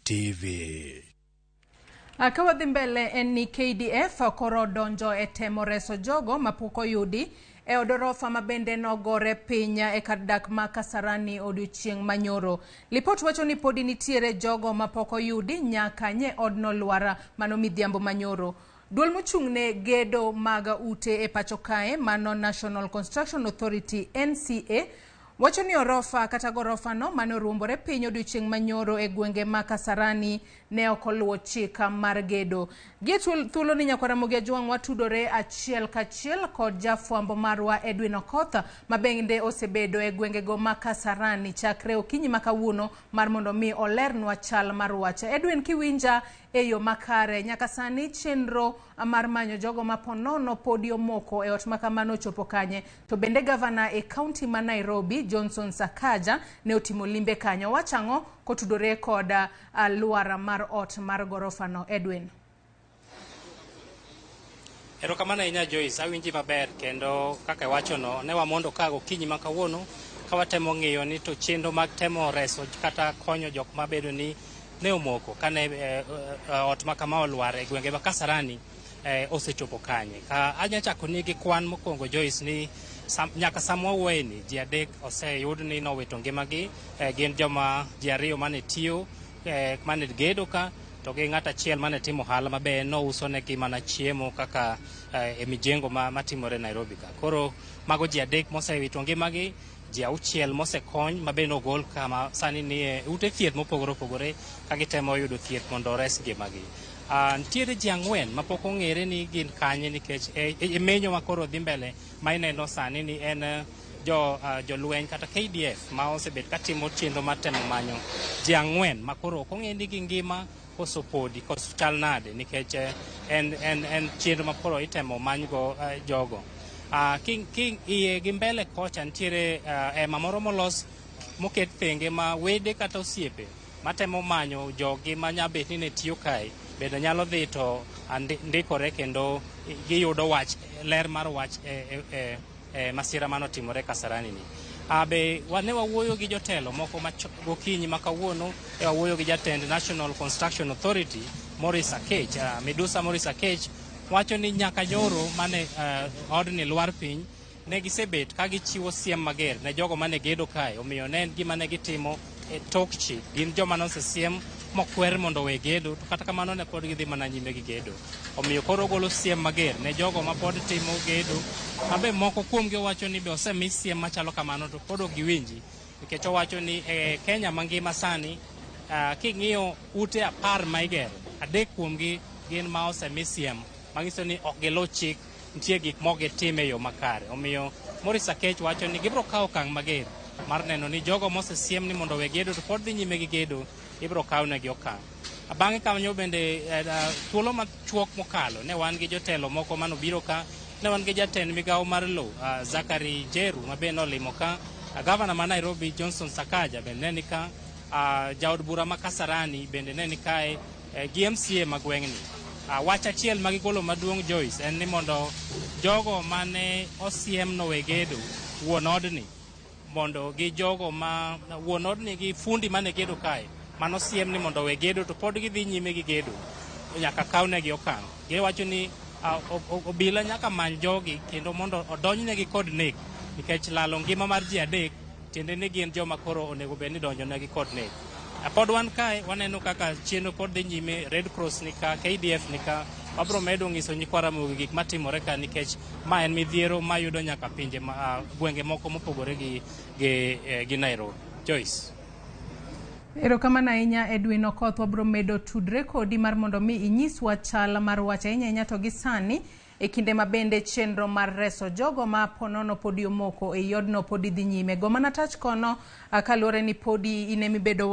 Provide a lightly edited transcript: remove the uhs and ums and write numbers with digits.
TV. Ka wadhi mbele en ni KDF koro odonjo e temo reso jogo mapok oyudi e od orofa ma bende nogore piny e kar dak ma Kasarani odiochieng' manyoro. Lipot wacho ni podi nitiere jogo mapok oyudi nyaka nye odno lwar mano midhiambo manyoro. Duol mochung' ne gedo mag ute e pacho kae mano National Construction Authority NCA wacho ni orofa kata gorofa no mane oruombore piny odiochieng' manyoro e gwenge ma Kasarani ne ok oluwo chik mar gedo. Gie thuolo ni nyakwar Ramogi Ajwang' watudore achiel kachiel kod jafwambo marwa Edwin Okoth ma bende osebedo e gwengego ma Kasarani chakre okinyi ma kawuono mar mondo mi olernwa chal mar wach. Edwin, kiwinja e yo makare, nyaka sani chenro mar manyo jogo ma ponono podi omoko e ot ma kamano ochopo kanye? To bende gavana e kaunti ma Nairobi Johnson Sakaja ne otimo limbe kanyo. Owacho ang'o kotudore kod alwora mar ot mar gorofa no? Edwin. Erokamano ahinya Joyce, awinji maber kendo kaka iwachono, ne wamondo ka gokinyi ma kawuono ka watemo ng'iyo ni to chenro mag temo reso kata konyo jok mabedo ni ne omoko kane ot ma kama olwar e gwenge ma Kasarani osechopo kanye. Ka anya chako ni gi kwan mokwongo Joyce ni nyaka sama wawuoyeni ji 3 oseyud ni nowito ngimagi, gin joma ji 2 mane tiyo mane gedo ka to gi ng'at achiel mane timo ohala maber nouso negi mana chiemo kaka e mijengo matimore Nairobi ka. Koro mago ji 3 mosewito ngimagi, ji 6 mosekony ma bende ogol kama sani ni e ute thieth mopogore opogore ka gitemo yudo thieth mondo ores ngimagi. Nitiere ji 4 mapok ong'ere ni gin kanye nikech e menyo ma koro dhi mbele ma ineno sani ni en jolweny kata KDF ma osebet katimo chenro mar temo manyo ji 4 ma koro ok ong'e ni gingima koso podi koso chal nade nikech en chenro ma koro itemo manygo jogo. Ki iye gi mbele kocha nitiere ema moro molos moket thenge ma wede kata osiepe matemo manyo jogi ma nyabet ni ne tiyo kae bende nyalo dhi to ndikore kendo giyudo wach ler mar wach e masira manotimore Kasarani ni. Be ne wawuoyo gi jotelo moko gokinyi ma kawuono, e wawuoyo gi jatend National Construction Authority Maurice Akech, Midusa Maurice Akech wacho ni nyaka nyoro mane odni lwar piny ne gisebet ka gichiwo siem mager ne jogo mane gedo kae, omiyo ne en gima ne gitimo e tok chik. Gin joma nosesiem mokwer mondo owe gedo, to kata kamano ne pod gidhi mana nyime gi gedo. Omiyo koro ogolo siem mager ne jogo ma pod timo gedo, mabe moko kuomgi owacho ni be osemi siem machalo kamano to pod ok giwinji. Nikech owacho ni e Kenya mangima sani, king'iyo ute 10 ma igero, 3 kuomgi gin ma osemi siem, manyiso ni ok giluw chik, nitie gik mok gitim e yo makare. Omiyo Maurice Akech wacho ni gibiro kawo okang' mager mar neno ni jogo mosesiem ni mondo owe gedo to pod dhi nyime gi gedo, ibiro kawnegi okang'. Bang'e kanyo bende thuolo machuok mokalo ne wan gi jotelo moko manobiro ka, ne wan gi jatend migawo mar lowo Zachary Njeru ma be nolimo ka, gavana ma Nairobi Johnson Sakaja bende ne ni ka, jaod bura ma Kasarani bende ne ni kae, gi MCA ma gweng'ni. Wach achiel ma gigolo maduong' Joyce en ni mondo jogo mane osiem nowe gedo wuon odni mondo gi jogo ma wuon odni gi fundi mane gedo kae manosiem ni mondo owe gedo to pod gidhi nyime gi gedo nyaka kawnegi okang'. Giwacho ni obila nyaka many jogi kendo mondo odonjnegi kod nek nikech lalo ngima mar ji 3 tiende ni gin joma koro onego bed ni donjonegi kod nek. Pod wan kae waneno kaka chenro pod dhi nyime, Red Cross ni ka, KDF ni ka, wabro medo nyiso nyikwa Ramogi gik matimore ka nikech ma en midhiero mayudo nyaka pinje ma, gwenge moko mopogore gi Nairobi. Joyce. Erokamano ahinya Edwin Okoth, wabro medo tudre kodi mar mondo mi inyiswa chal mar wach ahinya ahinya to gi sani e kinde ma bende chenro mar reso jogo ma ponono podi omoko e odno podi dhi nyime. Go mana tach kono kaluwore ni podi in emibedo